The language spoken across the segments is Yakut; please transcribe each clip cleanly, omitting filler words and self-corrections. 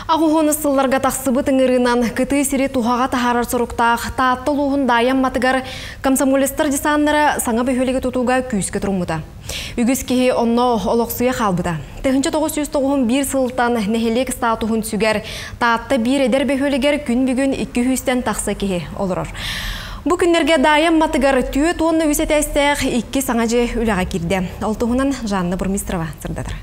Аҕыһуонус сылларга тахсыбыт ыҥырыынан кытыы сири туһаҕа таһаарар соруктаах Таатта улууһун Даайа Амматыгар комсомолецтар десаннара саҥа бөһүөлэги тутууга күүскэ туруммута. Үгүс киһи онно олохсуйа хаалбыта. 1991 сылтан нэһилиэк статуһун сүгэр Таатта биир эдэр бөһүөлэгэр күн бүгүн 200-тэн тахса киһи олорор. Бу күннэргэ Даайа Амматыгар 43 этээстээх икки саҥа дьиэ үлэҕэ киирдэ. Ол туһунан Жанна Бурмистрова сырдатар.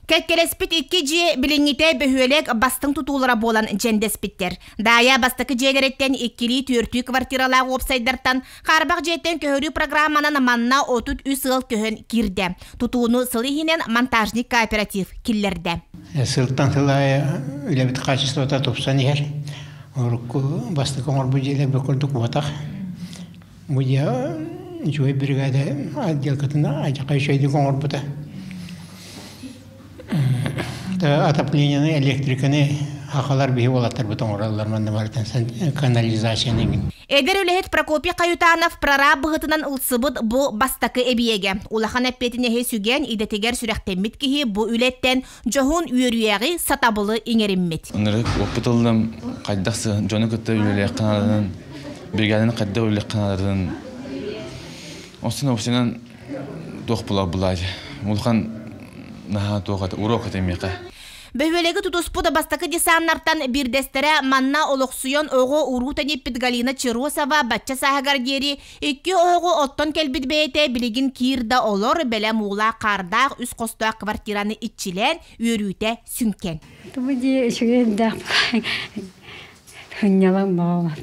Кэккэлэспит икки дьиэ билиҥҥитэ бөһүөлэк бастыҥ тутуулара буолан дьэндэспиттэр. Даайа бастакы дьиэлэриттэн иккилии-түөртүү квартиралаах уопсайдартан хаарбах дьиэттэн көһөрүү программанан манна 33 ыал көһөн киирдэ. Тутууну сыл иһинэн монтажник кооператив киллэрдэ. Сылтан сыл аайы үлэбит хаачыстыбата тупсан иһэр. Урукку бастакы оҥорбут дьиэлэрбит курдук буотах. Бу дьиэ үчүгэй биригээдэ отделкатын адьака үчүгэйдик оҥорбута. Отоплениены, электриканы хахалар биһи уолаттарбыт оҥороллор манна барытын канализацияны иҥин. Эдэр үлэһит Прокопий Хаютанов прораб быһыытынан ылсыбыт бу бастакы эбийиэгэ. Улахан эппиэтинэһи сүгэн идэтигэр сүрэхтэммит киһи бу үлэттэн дьоһун үөрүйэҕи, сатабылы иҥэриммит. Ынырык опыт ыллым, хайдах дьону кытта үлэлиэххэ наадатын, бригаданы хайдах үлэлиэххэ наадатын. Остун опсынан туох була булаай. Улахан наһаа туох это уруок это миэхэ. Бөһүөлэги тутуспут бастакы десаннартан биирдэстэрэ манна олохсуйан оҕо уруу тэниппит Галина Черосова бачча сааһыгар диэри Икки оһоҕу оттон кэлбит бэйэтэ билигин киир да олор, бэлэм уулаах-хаардаах үс хостоох квартираны иччилээн, үөрүүтэ сүҥкэн. Бу дьиэ үчүгэй элбэх сынньалаҥ баҕалаах.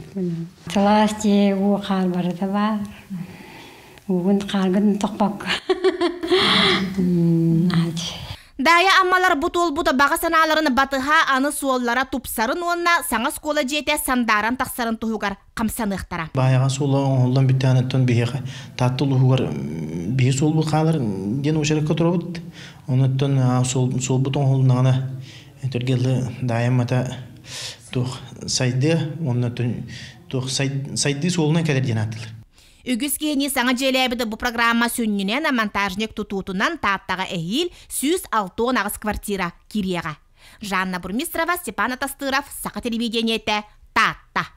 Сылаас дьиэ уу хаар барыта баар. Уугун хааргын тохпокко. Даайа Аммалар бу туолбут баҕа санааларын батыһа аны суоллара тупсарын уонна саҥа оскуола дьиэтэ сандааран тахсарын туһугар хамсаныахтара. Баайаҕа суола оҥоһуллан бүттэҕинэ биһиэхэ Таатта улууһугар биһи суолбут хаалар диэн уочаракка турабыт. Онуттан суолбут оҥоһулуннаҕына төргеллы даайаммата туох сайдыа уонна туох сайдыы суолунан кэлэр диэн ааттыылар. Үгүс киһини саҥа дьиэлээбит бу программа сүнньүнэн монтажник тутуутунан Тааттаҕа эһиил 168 квартира киириэҕэ. Жанна Бурмистрова, Степан Атастыров, Саха телевидениетэ, Таатта.